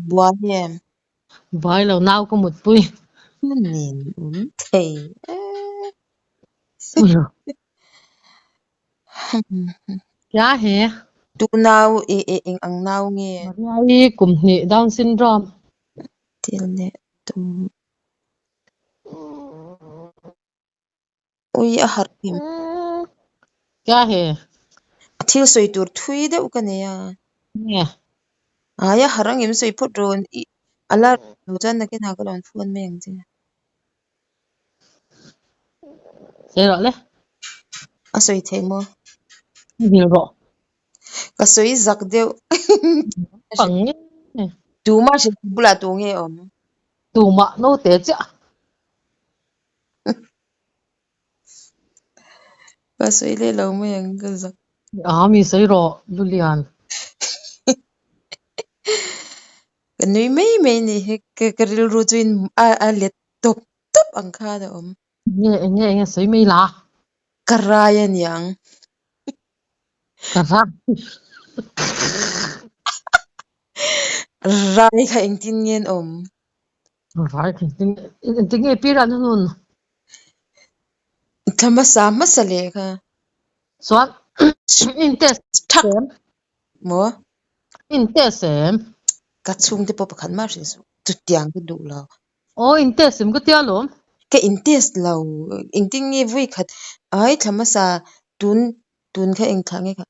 Buai em? Buai lo nau ka mutpui. Nin awm thei e. Kya he? Tu nau i i eng ang nau nge? Maria i kum hnih Down syndrome. Til leh tum. Ui a harh em? Kya he? Thil sawi tur thui deuh ka nei a. Nge? Ai a harh angem sawi phawt rawn i a la lo chuan nakinah ka rawn phone mai ang che. Sawi rawh le. A sawi theih maw? Hil rawh. Ka sawi zak deuh. Pang nge. Tuma hrilh bulah tu nge awm? Tumah naute chiah. Ka sawi leh lo mai ang ka zak. A mi sawi rawh Lulian. Ka nui mai mai ni hi ka ka rilru chu in a a let tawp tawp ang khan a awm. Nge enge enge sawi mai la. Ka rai a niang. Ka rai. Rai kha engtin nge an awm? Rai kha engtin engtin nge pi ran hunun? Thla hmasa hmasa leh kha. Chuan in test Thak em? maw? In test em? Ka chhungte pawh pakhat mah hrilh suh. Chutiang ka duh lo. Aw in test em ka tia lawm. Ka in test lo. Engtin nge vui khat ai thla hmasa tun tun kha eng thla nge kha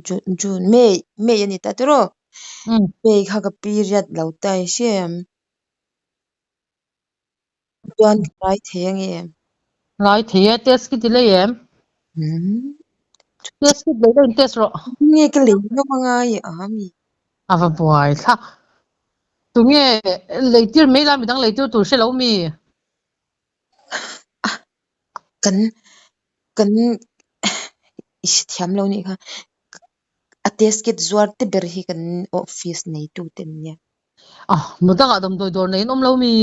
June June May May a ni ta tiraw? May kha ka period lo ta i hria em? Chuan ka rai thei ange em? Rai thei e, test kit i lei em? Test kit lei la in test rawh. Nge ka lei ngam angai a mi? A va buai thlak. Tunge lei tir mai la midang lei tir tur hre lo mi? Kan kan i hrethiam lo nih kha. A test kit zuar te ber hi kan office neitu te an nia. Ah, mudangah damdawi dawr nei an awm lo mi?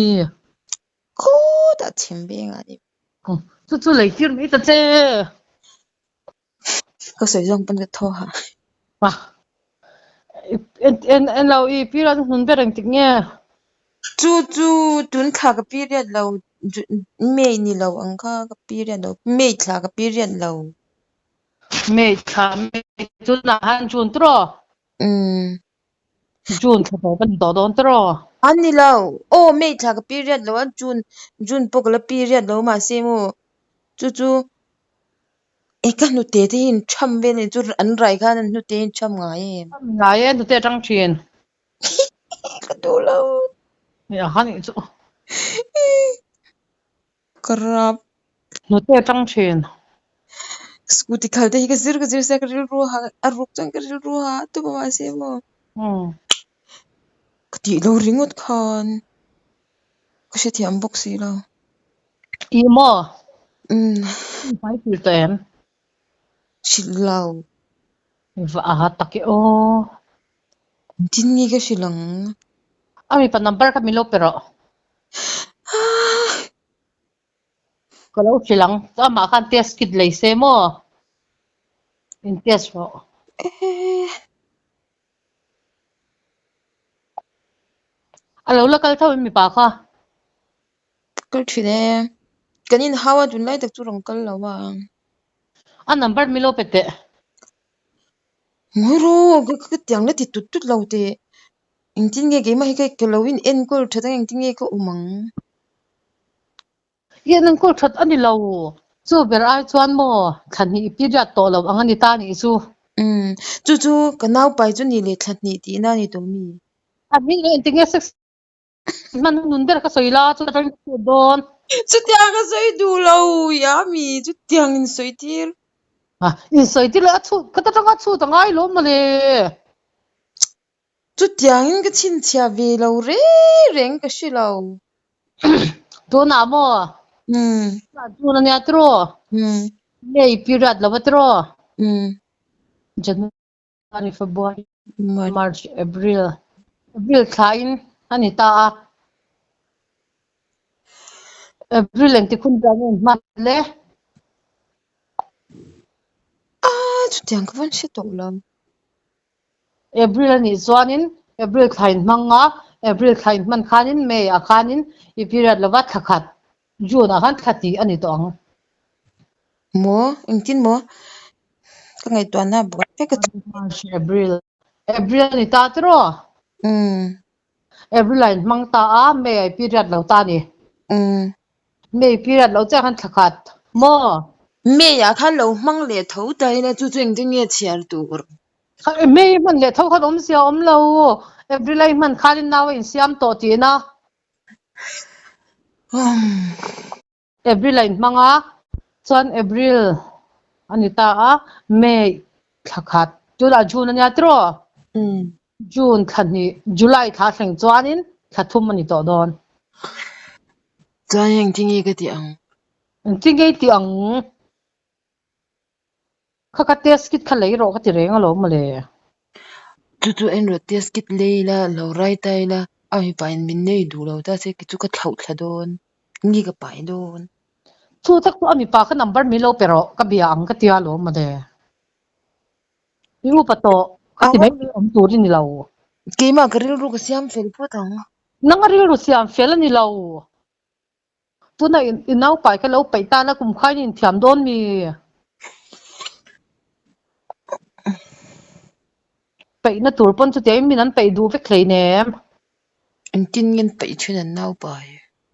Khawtah chim vengah ni. Chu chu lei tir mai ta che. Ka sawi zawng pawn ka thaw ha. Ah, en en en lo i period hnun ber engtik nge? Chu chu tun thla ka period lo May ni lo ang kha ka period lo May thla ka period lo. May thla May tunah han June tiraw? Umm. June thla tawp a ni tawh dawn tiraw? An ni lo. Aw May thla ka period lo a June June pawh ka la period lo mahse maw chu chu e ka hnute te hi in tham vel a ni chu an rai khan an hnute hi in tham ngai em? Tham ngai e hnute atang thin. Ka duh lo. A han ih chu. Ka rap. Hnute atang thin. Scooty khal te hi ka zir ka zir sia ka rilru ha a ruk chuan ka rilru ha tawp a mahse maw. Ka tih lo ringawt khan ka hrethiam bawk si lo. Ih maw? Umm. Hmai tir tawh em? Hrilh lo. Va a tak e aw. Engtin nge ka hrilh ang? A mipa number kha min lo pe rawh. Ka lo hrilh ang. Amah khan test kit lei se maw? In test rawh. A lo la kal tho in mipa kha. Kal thin e. Kan inhau a tunlai tak chu rawn kal lo a. A number min lo pe teh. Ngawi rawh ka ka tiang la ti tut tut lo teh. Engtin nge keimah hi ka lo in enkawl that ang engtin nge ka awm ang. I en enkawl that a ni lo. Chu ber ai chuan maw thla hnih period tawh lo ang a ni ta nih chu. Umm chu chu ka naupai chu ni leh thla hnih tihna a ni tawh mi. A hming leh engtin nge sex Hman hun ber ka sawi la chu atangin ka chhut dawn. Chutiang ka sawi duh lo ya mi chutiang in sawi tir. A in sawi tir leh a chhut ka ta tanga chhut a ngai lo mawle. Chutiang in ka chhinchhiah ve lo reng reng ka hre lo. Tunah maw? Umm. Tunah June ania tiraw? Umm. May period lo va tiraw? Umm. January. January, February, March, April, April thlain a ni ta a. April engtik hun ber nge hman le? Ah, chutiang ka vawn hre tawh lo. April a nih chuanin April thlain hmang a, April thla in hman khanin May ah khanin i period lova thla khat, June ah khan thla tih a ni tawh ang. Maw? Engtin maw? Ka ngaihtuahna a buai vek a chu. March, April, April a ni ta tiraw? Umm. April ah in hmang ta a, May ah i period lo ta a ni. Umm. May period lo chiah khan thla khat maw? May ah khan lo hmang leh tho ta ila chu chu engtin nge chhiar tur? May hman leh tho khan awmzia a awm lo. April a i hman khanin nau a insiam tawh tihna. April a inhmang a, chuan April a ni ta a, May thla khat, tunah June a nia tiraw? June thla hnih, July thla thleng chuanin thla thum a ni tawh dawn. Chuan engtin nge ka tih ang? Engtin nge i tih ang? Kha ka test kit kha lei rawh ka ti reng alawm mawle. Chu chu en rawh test kit lei ila lo rai ta ila a mipa in min nei duh lo ta se kei chu ka thlauh thla dawn nge ka pai dawn. Chu tak chu a mipa kha number min lo pe rawh ka bia ang ka tia alawm mawle. I upa tawh ka ti mai mai awm tur i ni lo. Keimah ka rilru ka siam fel phawt ang. Nang a rilru siam fel a ni lo. Tuna i naupai kha lo peih tan a kum khain i inthiam dawn mi? Peihna tur pawn chutiangin min an peih duh vek hleinem. Engtin nge an peih thin an naupai?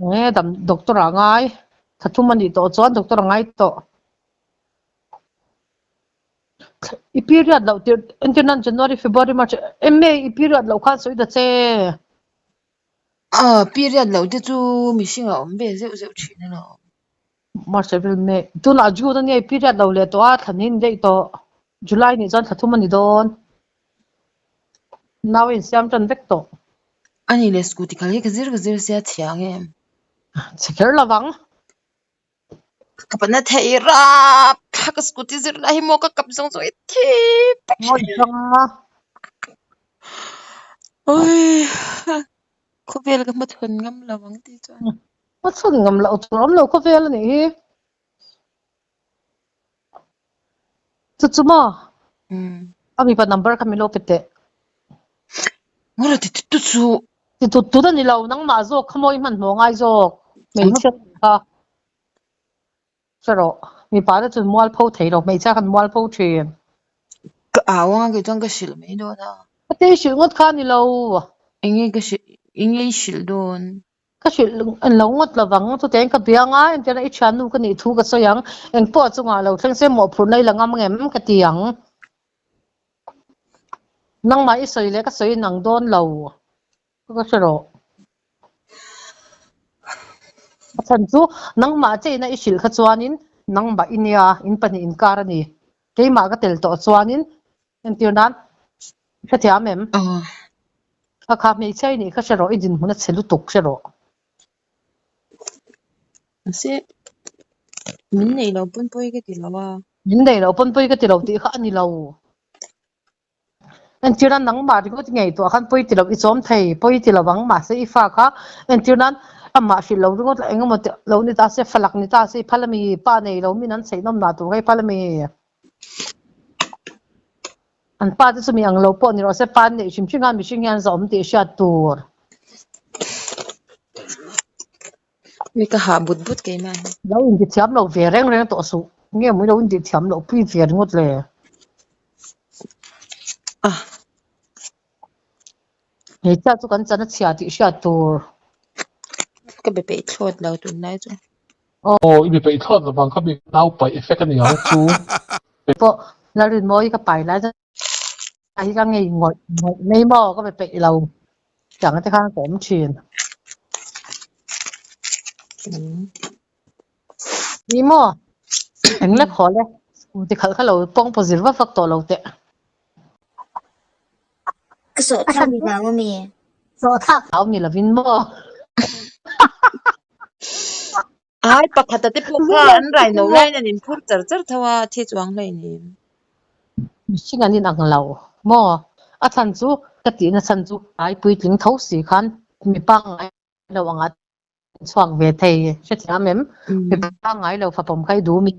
Nge dam doctor ah ngai. Thla thum a nih tawh chuan doctor a ngai tawh. I period loh tirh entirnan January, February, March, May i period loh khan sawi ta che. Aw, period loh te chu mihring a awm ve zeuh zeuh thin alawm. March, April, May, tunah June a nia i period lo leh tawh a, thla hnih a ni daih tawh. July nih chuan thla thum a ni dawn. Nau a insiam tan vek tawh. A nih leh scooty kal hi ka zir ka zir sia chhia ang em? Chhe kher lo vang. Ka pana thei rap thla ka scooty zir lai hi maw ka kap zawng zawng i thip Ngawi hrang a. Oi khawvel ka hmachhawn ngam lo ang tih chuan. Hmachhawn ngam loh tur awm lo khawvel a nih hi. Chu chu maw? A mipa number kha min lo pe teh. Ngawra ti tut tut suh. Ti tut tut a ni lo, nangmah zawk kha maw i hmanhmawh ngai zawk. Hmeichhia kha hre rawh. Mipa te chuan mualpho thei lo, hmeichhia khan mualpho thin. Ka au anga kei chuan ka hrilh mai dawn a. Ka te i hrilh ngawt kha a ni lo. Enge ka hrilh, enge i hrilh dawn? Ka hrilh en lo ngawt lovang, chutiangin ka bia anga entirna i thiannu ka nih thu ka sawi ang, engpawh chungah lo thleng se mawhphurhna i la ngam ngem ka ti ang. Nangmah i sawi leh ka sawi in ang dawn lo ka hre rawh. A chhan chu nangmah cheina i hrilh kha chuanin nangmah i nia, in pahnih inkar a ni. Keimah ka tel tawh chuanin entir nan hrethiam em? A kha hmeichhia i nih kha hre rawh, i dinhmun a chhe lutuk hre rawh. Mahse, min neih loh pawn pawi ka ti lo a. Min neih loh pawn pawi ka ti lo tih kha a ni lo. Entir nan nangmah ringawt i ngaihtuah khan pawi ti lo i chawm thei, pawi ti lo ang. Mahse i fa kha entir nan amah hrilh lo ringawt la engemaw ti lo ni ta se, falak ni ta se i phal a mi, pa nei lo min an chheih nawm nah tur kha i phal a mi. An pa te chu mi ang lo pawh ni rawh se, pa an neih hrim hrim khan mihring hian zawm tih hriat tur. Mi ka hah but but keimah hi. Lo intithiam lo ve reng reng tawh suh. Nge maw i lo intithiam loh pui ve ringawt le? Ah. Hmeichhia chu kan chan a chhia tih hriat tur. Ka be peih thlawt lo tunlai chu. Aw, i be peih thlawt lovang kha mi nau paih effect a ni ang chu. Pawh Lalrinmawi ka pai lai chuan a hi ka ngei ngawih ngawih mai maw ka be peih lo tiang te khan ka awm thin. Ni maw? Eng lek haw le? Scooty khalh kha lo pawng paw zir vak vak tawh lo teh. Ka sawh thlak ni hlau a mi? Sawh thlak hlau ni lovin maw? Ai pakhat a te pawh kha an rai no laiin an inphur char char tho a, thi chuang hlei nen. Mihring an inang lo maw? A chhan chu ka tihna chhan chu ai puitling tho si khan mi pangngai lo anga chhuak ve thei hrethiam em? Mi pangngai lo fapawm kha i duh mi?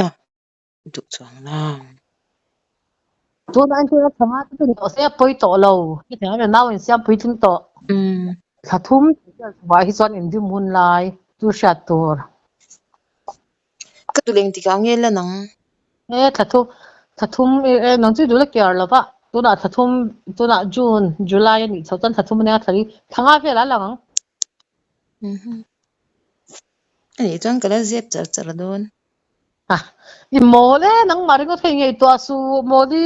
A duh chuang nang. Tunah hian thil a tha ngai te chu ni tawh se a pawi tawh lo. Hetiang em em nau insiam puitling tawh. Thla thum tih vel chhuah hi chuan indim hun lai chu hriat tur. Ka duh engtikah nge lan ang? E thla thum thla thum e nang chu i duh la kiar lo va, tunah thla thum tunah June, July a nih chhoh chuan thla thum a nia thla hi thla nga velah a lang ang. A nih chuan ka la zep char char dawn. I mawl e nangmah ringawt kha i ngaihtuah suh Mawli.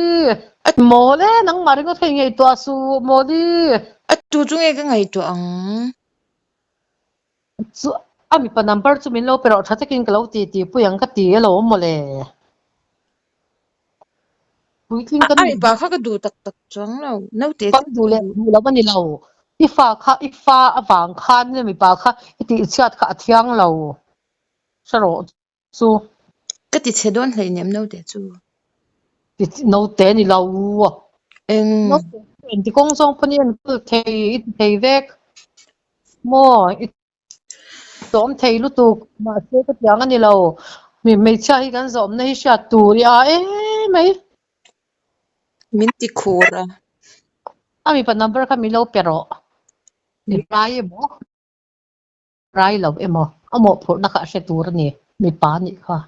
I mawl e nangmah ringawt kha i ngaihtuah suh Mawli. A tu chu nge ka ngaihtuah ang? Chu a mipa number chu min lo pe rawh tha takin ka lo ti ti pui ang ka ti alawm mawle. Puitling kan A mipa kha ka duh tak tak chuang lo. Naute Kan duh leh duh lo a ni lo. I fa kha i fa avang khan mipa kha i tihchhiat kha a thiang lo. Hre rawh chu. Ka ti chhe dawn hleinem naute chu. Ti naute ni lo. Eng. Naute chu engti kawng zawng pawn i enkawl thei i ti thei vek. Maw i tlawm thei lutuk mahse ka tiang a ni lo. Mi hmeichhia hi kan zawmna hi hriat tur i a emai. Min ti khur a. A mipa number kha min lo pe rawh. I rai emaw? Rai lo emaw, a mawhphurhna kha a hre tur a ni, mipa a nih kha.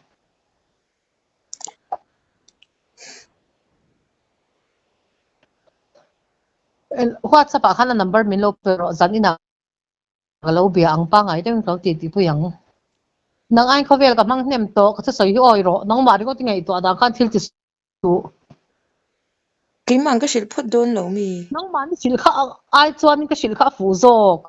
WhatsApp ah khan a number min lo pe rawh, zan inah ka lo bia ang pangngai deuhin ka lo ti tih pui ang. Nang aiin khawvel ka hmang hnem tawh, ka thusawi hi awi rawh, nangmah ringawt i ngaihtuah dan khan thil ti suh. Keimah ka hrilh phawt dawn lo mi? Nangmah ni hrilh kha ai chuan ka hrilh kha a fuh zawk.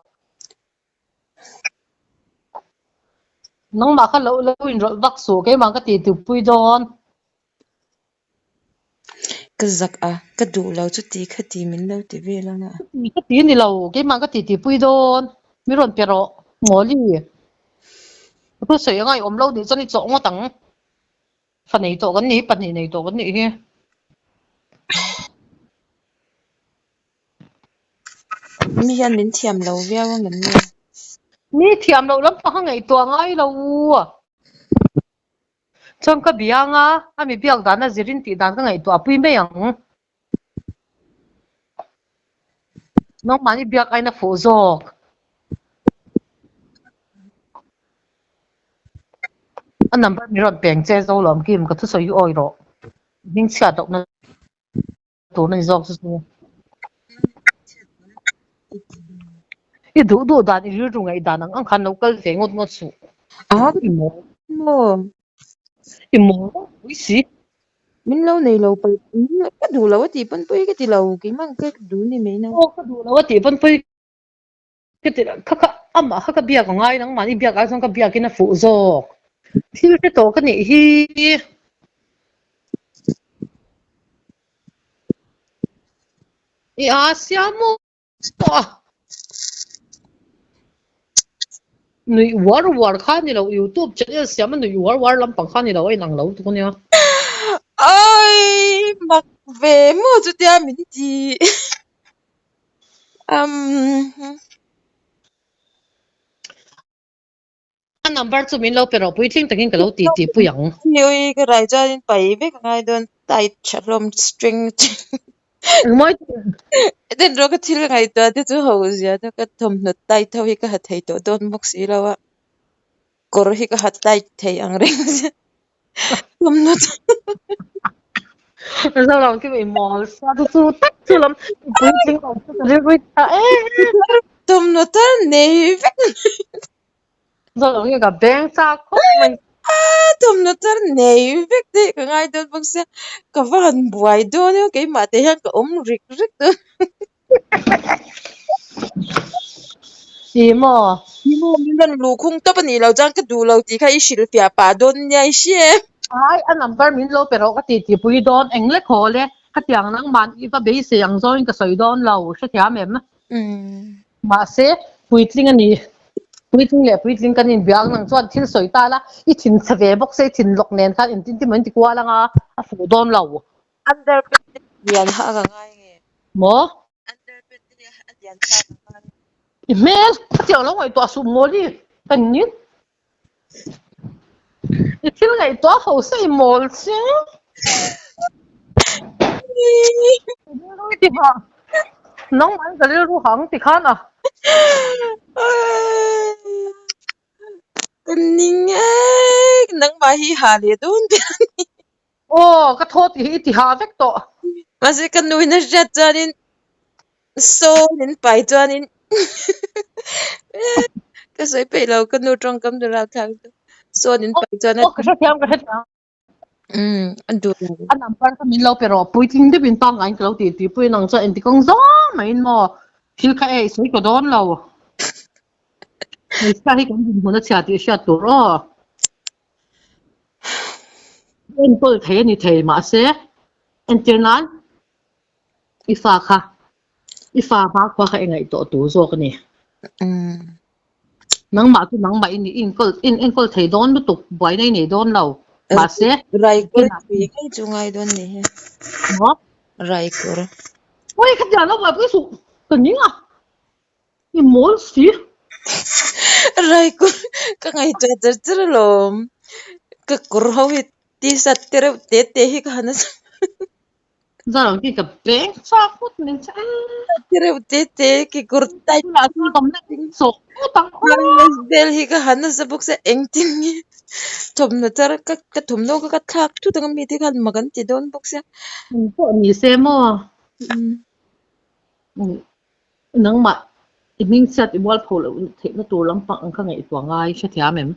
Nangmah kha lo lo inrawlh vak suh, keimah ka tih tupui dawn. Ka zak a, ka duh lo chu ti kha ti min lo ti vel ang a. Ti kha ti ni lo, keimah ka tih tupui dawn. Mi rawn pe rawh, Mawli. Ka thusawi anga i awm lo nih chuan i chawh ngawt ang. Fa nei tawh kan ni, pahnih nei tawh kan nih hi. Mi hian min thiam lo viau ang em ni? Mi thiam loh lampang a ngaihtuah ngai lo. Chuan ka biang a, a mi biak dan a zirin tih dan ka ngaihtuah pui mai ang. Nangmahni biak aina fuh zawk. A number mi rawn peng che zo lo ang kim ka thusawi hi awi rawh. Hmingchhiat lohna tur a ni zawk chu chu. I duh duh dan i rilru ngaih dan ang ang khan lo kal ve ngawt ngawt suh. A I mawl. Maw. I mawl ropui si. Min lo nei lo palh ka duh lo a tih pawn pawi ka ti lo keimah ka duh ni mai na. Aw ka duh lo a tih pawn pawi Ka ti kha kha amah kha ka biak a ngai nangmahni biak ai chuan ka biakin a fuh zawk. Thil hre tawh ka nih hi. I a sia maw? Nuih uar uar kha ni lo, YouTube channel siam a nuih uar uar lampang kha ni lo a inang lo tuk ania. Oi mak ve maw chutia min ti. Um. A number chu min lo pe rawh puitling takin ka lo ti tih pui ang. Ui ka rai chuanin pai vek a ngai dawn tight tha hlawm string Engmawi Eden rawh ka thil ngaihtuah te chu ho zia te ka thawmhnaw tight ho hi ka ha thei tawh dawn bawk si lo a kawr hi ka ha tight thei ang reng sia thawmhnaw Zoram khi i mawl sa chu chu tak chu lam puitling lo chu ka rilru tha em thawmhnaw thar nei vek Zoram khi ka beng chak khawp mai thawmhnaw thar nei vek te hi ka ngai dawn bawk sia ka va han buai dawn emaw keimah te hian ka awm rik rik dawn I maw I maw min rawn luh khung tawp a nih loh chuan ka duh lo tih kha i hrilhfiah pah dawn nia i hria em? Ai a number min lo pe rawh ka ti tih pui dawn eng lek haw le khatiang nangmah i va beisei ang zawngin ka sawi dawn lo hrethiam em? Mahse puitling a ni puitling leh puitling kan inbia ang nang chuan thil sawi ta la i thin chhe ve bawk se i thin lawk nen khan engtin tin maw in ti kual anga a fuh dawn lo. Underpant te lian ha ka ngai nge? Maw? Underpant te a lian ha ka ngai. I hmel khatiang lo ngaihtuah suh mawli ka ni. I thil ngaihtuah ho se i mawl che. Rilru i ti hah. Nangmah in ka rilru hah ang ti khan a. Ka ning e, nangmah hi hah leh dawn ber a ni. Aw, ka thaw tih hi i ti hah vek tawh. Mahse ka nu in a hriat chuanin sawn in pai chuanin ka sawi peih lo ka nu tawngkam chu ralthlak chu sawn in pai chuan a Aw, ka hrethiam ka hrethiam. Umm a duh lo. A number kha min lo pe rawh, puitling deuh in pangngai in ka lo tih tih pui nang chuan engti kawng zawng maiin maw thil kha e i sawi tawh dawn lo. Hmeichhia hi kan dinhmun a chhia tih hriat tur aw. Enkawl thei a ni thei mahse entir nan i fa kha i fa hma khua kha i ngaihtuah tur zawk a ni. Nangmah chu nangmah i ni i enkawl i enkawl thei dawn lutuk buaina i nei dawn lo mahse Raikawr tui ngei chu ngai dawn ni hi. Maw? Raikawr. Ui khatiang lo buaipui suh ka ning a. I mawl si. Raikawr ka ngaihtuah char char alawm. Ka kawr ho hi t-shirt te reuh te te hi ka han a Zar ang khi ka beng chak phawt mai che. Te reuh te te ki kawr tight Tunah chuan tam na sawk phawt ang. Vel hi ka han nasa bawk sia engtin nge thawmhnaw char ka ka thawmhnaw kha ka thlak thut ang a mite khan mak an ti dawn bawk sia. Eng pawh ni se maw? Nangmah i hmingchhiat i mualpho loh theihna tur lampang ang kha ngaihtuah ngai hrethiam em?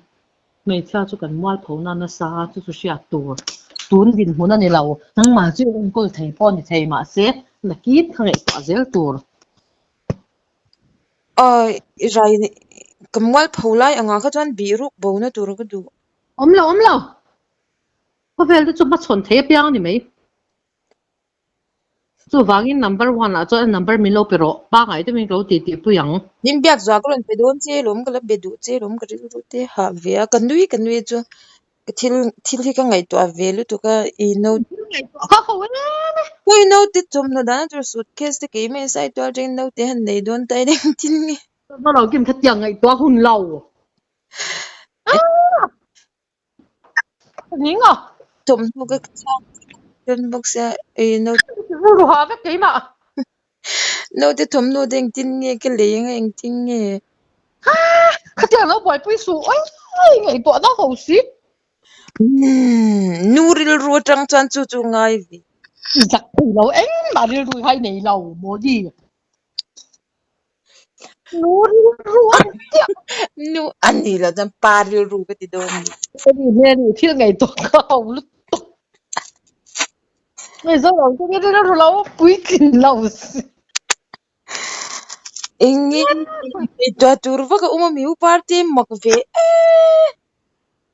Hmeichhia chu kan mualpho na nasa a, chu chu hriat tur tun dinhmun a ni lo. Nangmah chu i enkawl thei pawh a ni thei mahse nakin kha ngaihtuah zel tur. Awi rai ka mualpho lai angah kha chuan bih ruk bo na tur ka duh. Awm lo awm lo. Khawvel te chu hmachhawn thei apiang a ni mai. Chuvangin number one ah chuan a number min lo pe rawh, pangai deuhin ka lo tih tih pui ang. Min biak zuah ka rawn pe dawn che lawm, ka la be duh che lawm, ka rilru te hah ve a, ka nui ka nui chu ka thil thil hi ka ngaihtuah ve lutuk a, i no Thil ngaihtuah kha ho em e. Khawi naute chawmhnaw dana tur suitcase te keimah in sai tual atangin naute han nei dawn ta ila engtin nge. Ka lo kim khatiang ngaihtuah hun lo. Ning a. Thawmhnaw ka thlak dawn bawk sia ei naute. Rilru ha vek keimah. Naute thawmhnaw te engtin nge ka lei anga engtin nge. Khatiang lo buaipui suh oi oi ngaihtuahna ho si. Nu rilru atang chuan chu chu ngai ve. Zak thei lo engmah rilru hi nei lo Modi. Nu rilru a ni chiah. Nu a ni lo chuan pa rilru ka ti dawn a ni. Heri heri thil ngaihtuah ka ho lutuk. Hei zo lo chu rilru lo puitlin lo si. Eng nge ngaihtuah tur vak a awm a mi u party mak ve ee.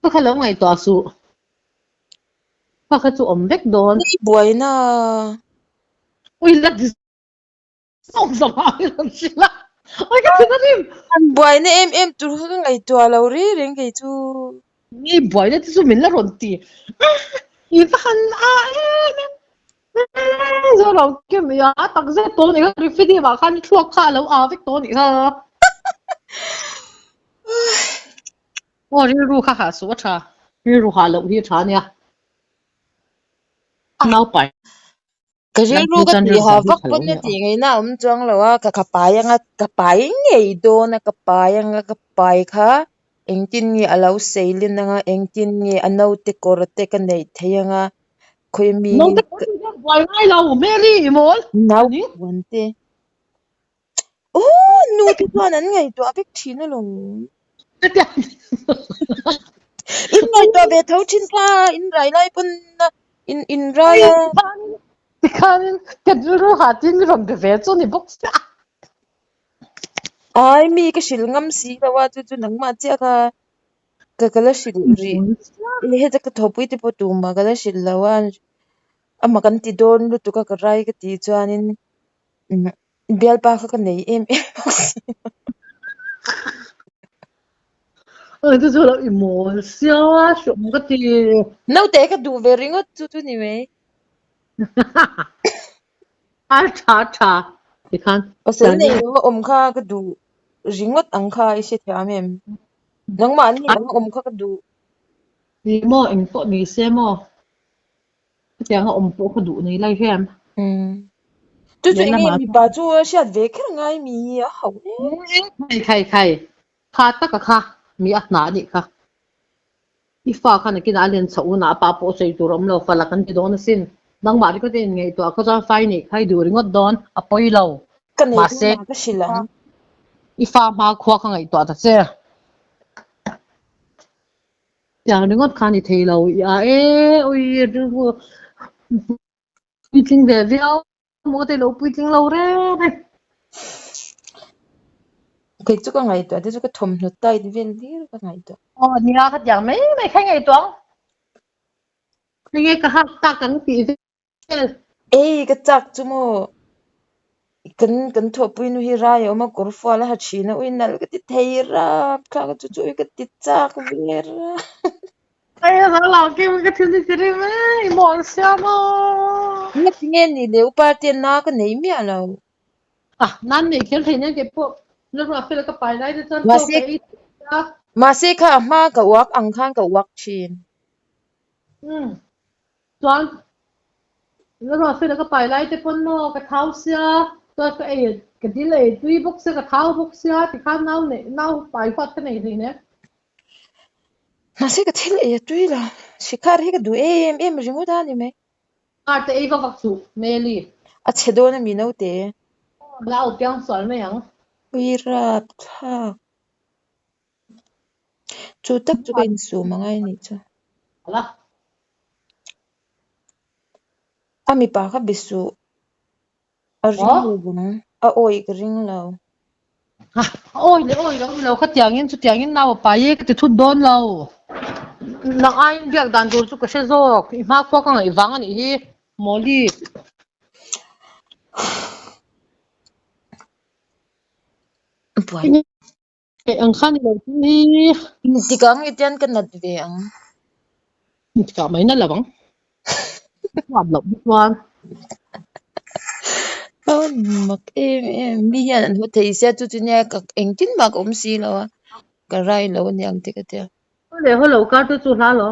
Ka kha lo ngaihtuah suh. Ka kha chu awm vek dawn. Ni buaina. Ui la An buaina em em tur kha ka ngaihtuah lo reng reng kei chu. Ni buaina te chu min la rawn ti. I va han a em em. Zo lo kim i a tak zet tawh ni kha referee ah khan thluak kha a lo a vek tawh ni kha. Aw rilru kha hah suh a tha. Rilru hah loh hi a tha ania. Naupai. Ka rilru ka tih ha vak pawn a tih ngaihna a awm chuang lo a, ka pai anga ka pai ngei dawn a, ka pai anga ka pai kha engtin nge a lo sei len anga engtin nge a naute kawr te ka neih theih anga khawi mi Naute kawr tih hian buai ngai lo Mary i mawl nau puan te aw nu te chuan an ngaihtuah vek thin alawm in ngaihtuah ve tho thin kha in rai lai pawn in in rai a Tikhanin ka rilru ha tin mi rawn be ve chu ni bawk sia. Ai mi ka hrilh ngam si lo a chu chu nangmah chiah kha ka ka la hrilh rih heta ka thawhpui te pawh tumah ka la hrilh lo a amah kan ti dawn lutuk a ka rai ka tih chuanin Bialpa kha ka nei em em bawk si lo. Oi chu chu lo i mawl sia hreawm ka ti. Naute ka duh ve ringawt chu chu ni mai. A tha tha tikhan. Pasal nei lo a awm kha ka duh ringawt ang kha i hrethiam em? Nangmah ni ang awm kha ka duh. Ni maw engpawh ni se maw? Hetiang a awm pawh ka duh nei lai hian. Umm. Chu chu enge mipa chu a hriat ve kher ngai mi hi a hauh e. Khai khai khai. Kha taka kha mi a hna anih kha. I fa kha nakinah a len chhoh hunah a pa pawh sawi tur a awm lo fala kan ti dawn asin. Nangmah ringawt a inngaihtuah kha chuan fai neih kha i duh ringawt dawn a pawi lo. Ka nei Mahse, dawn a ka hrilh ang. I fa hma khua ka ngaihtuah ta che. Tiang ringawt kha ni thei lo i a e ui rilru puitling ve viau maw ka ti lo puitling lo reng e. Kei chu ka ngaihtuah te chu ka thawmhnaw tight vel hlir ka ngaihtuah. Aw nia ka tiang mai mai kha i ngaihtuah ang. Enge ka hak tak ang tih vel. Ei ka chak chu maw kan kan thawhpui nu hi rai a awm a kawr fual a ha thin a ui nalh ka ti thei rap thlak a chu chu ui ka ti chak ve rap. Ei a lo kim ka thil ti ti rim e i mawl siam a. Nge tinge ni leh upa te na ka nei miah lo. Ah nan nei kher thei nen kei pawh na ruah fel ka pai lai te chuan chaw ka ei thei a. Mahse kha a hma ka uak ang khan ka uak thin. Umm chuan na ruah fel ka pai lai te pawn maw ka thau sia chuan ka ei ka dil ei tui bawk sia ka thau bawk sia tikhan nau neih nau pai huat ka nei hlei nen. Mahse ka thil ei a tui lo. Shikhar hi ka duh em em ringawt a ni mai. Car te ei vak vak chuh Meli. A chhe dawn a mi naute. La au piang sual mai ang. Ui rap thlak. Chu tak chu ka insum a ngai anih chu. La. A mipa kha be suh. A ring lo vang. A awi ka ring lo. A awi leh awi lo ni lo khatiangin chutiangin nau a pai e ka ti thut dawn lo. Nang aiin biak dan tur chu ka hre zawk. I hma khua ka ngaih vang a nih hi Mawli. Buai. Ang kha ni lo chu hi. Engtikah nge tian ka nat ve ang? Engtikah mai na lo ang. Huat loh hi chuan. Aw mak em em mi hian an haw thei sia chu chu nia ka engtin mah ka awm si lo a ka rai lo aniang te ka tia. Haw leh haw lo kar te chu hla lo.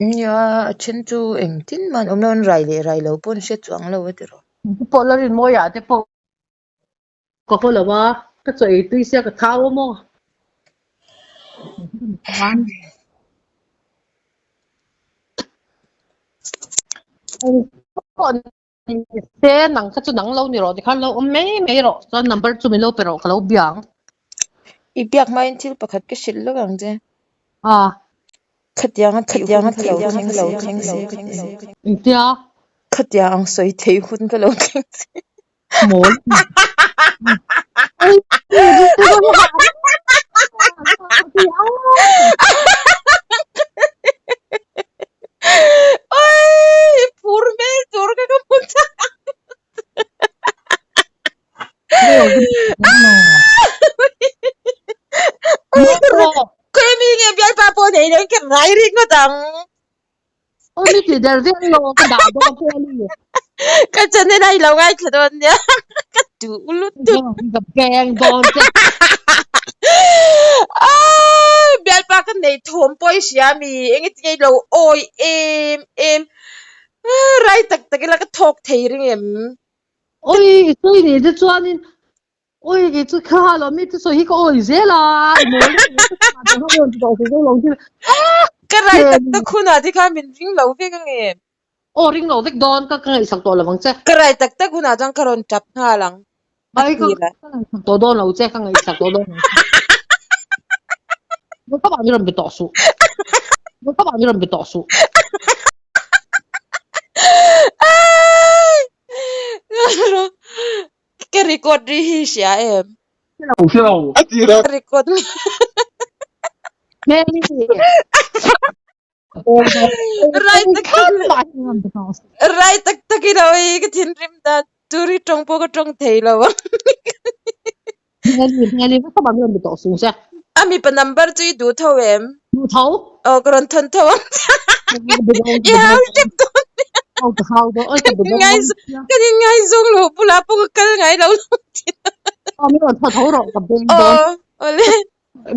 Nia a then chu engtin mah an awm lo an rai leh rai lo pawh an hre chuang lo a ti rawh. Pawh la rinmawi ah te pawh. Ka haw lo a, ka chaw ei tui sia ka thau a maw? Se nang kha chu nang lo ni rawh tikhan lo awm mai mai rawh chuan number chu min lo pe rawh ka lo bia ang. I biak hmain thil pakhat ka hrilh lawk ang che. A. Khatiang a thih hun kha lo thleng se ka ti. Engtia? Khatiang ang sawi thei hun kha lo thleng se. Mawl. Oi, phur hmel tur ka ka hmu chak. Khawi mi nge bialpa pawh nei lo in ka rai ringawt ang. Aw mi ti der vel lo ka dah dawn che a ni. Ka channel a i lo ngaithla dawn nia. Ka duh lutuk. Ka beng dawn che. Ah, bialpa ka nei thawm pawh i hria mi enge tinge i lo awi em em. Rai tak tak ila ka thawk thei ring em. Oi i sawi ni te chuanin Oi kei chu kha lo mi te sawi hi ka awi zel a i mawl Ka rai tak tak hunah te khan min ring lo vek ange. Aw ring lo vek dawn ka ka ngaihsak tawh lo ang che. Ka rai tak tak hunah chuan ka rawn tap nghal ang. Ai ka ngaihsak tawh dawn lo che ka ngaihsak tawh dawn lo che. Ka mah ni rawn be tawh suh. Ka mah ni rawn be tawh suh. Ka record ri hi hria em? Hre lo. A ti rawh. Ka record Rai tak rai tak tak in oi ka thinrim dan tur hi tawng pawh ka tawng thei lo ang. A mipa number chu i duh tho em? Duh tho. Aw ka rawn thawn tho ang. I hau tep dawn nia. Aw ka hau dawn. Oi ka be dawn. Kan in ngaizawng lo bulah pawh ka kal ngai lo lo thin. Aw min rawn thaw tho rawh ka beng dawn. Aw awle.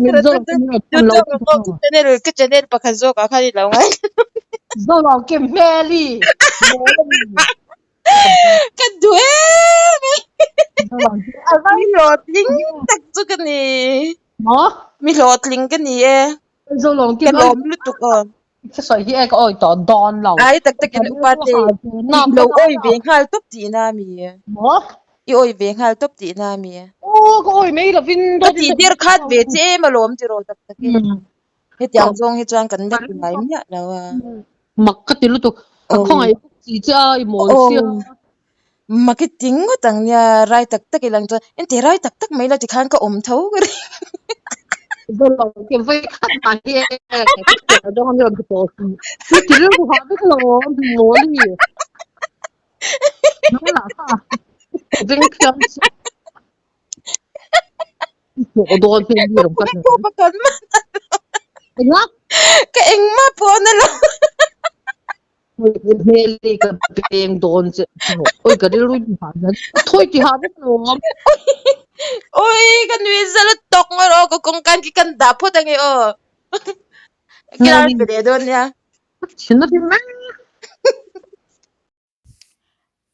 Min zawk min rawn thawn lo. Channel ka channel pakhat zawk ah khan i lo ngai. Zo lo kim hmeli. Ka duh em em. Mi hlawhtling tak chu ka ni. Maw? Mi hlawhtling ka ni e. Ka lawm lutuk aw. Ka sawi hi e ka awi tawh dawn lo. Ai tak takin upa te i lo awi ve nghal tawp tihna a mi? Maw? I awi ve nghal tawp tihna a mi? Aw ka awi mai lovin Ka tih tir khat ve che em alawm tiraw tak takin. Hetiang zawng hi chuan kan la ti ngai miah lo a. Mak ka ti lutuk. Ka khawngaih bawk si che a i mawl sia. Mak i ti ngawt ang nia rai tak tak i lang chuan engti rai tak tak mai la tikhan ka awm tho ka ring. Vawi khat mah hi e ka dawng a ni rawn ti tawh suh. I ti rilru hah vek lo awm mawl i ni. Nang lah kha veng thiam chu. Dawn hi mi rawn kat Enga? Ka engmah pawh na lo. Hmel ka peng dawn che. Oi ka rilru ti ha hian. Thawi ti ha vek lo awm. Oi ka nui zal a tawk ngawt aw ka kawngkan khi kan dah phawt ange aw. Kilar pe leh dawn nia. Thin a rim mai.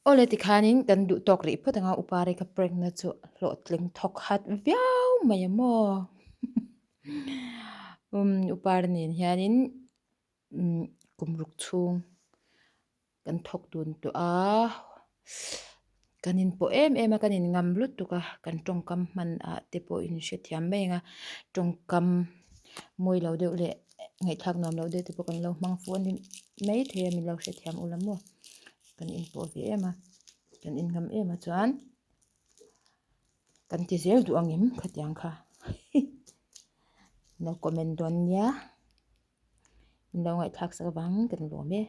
Awle tikhanin kan duh tawk rih phawt anga upa rei ka prank na chu hlawhtling thawk hat viau mai a maw um upa nen hianin umm kum ruk chhung kan thawk dun tawh a kan inpawh em em a kan in ngam lutuk a kan tawngkam hman ah te pawh in hrethiam mai ang a tawngkam mawi lo deuh leh ngaihthlak nuam lo deuh te pawh kan lo hmang fuh a ni maithei a min lo hrethiam ula maw kan inpawh ve em a kan inngam em a chuan kan ti zel duh ang em khatiang kha lo comment dawn nia min lo ngaihthlak sak avangin kan lawm e.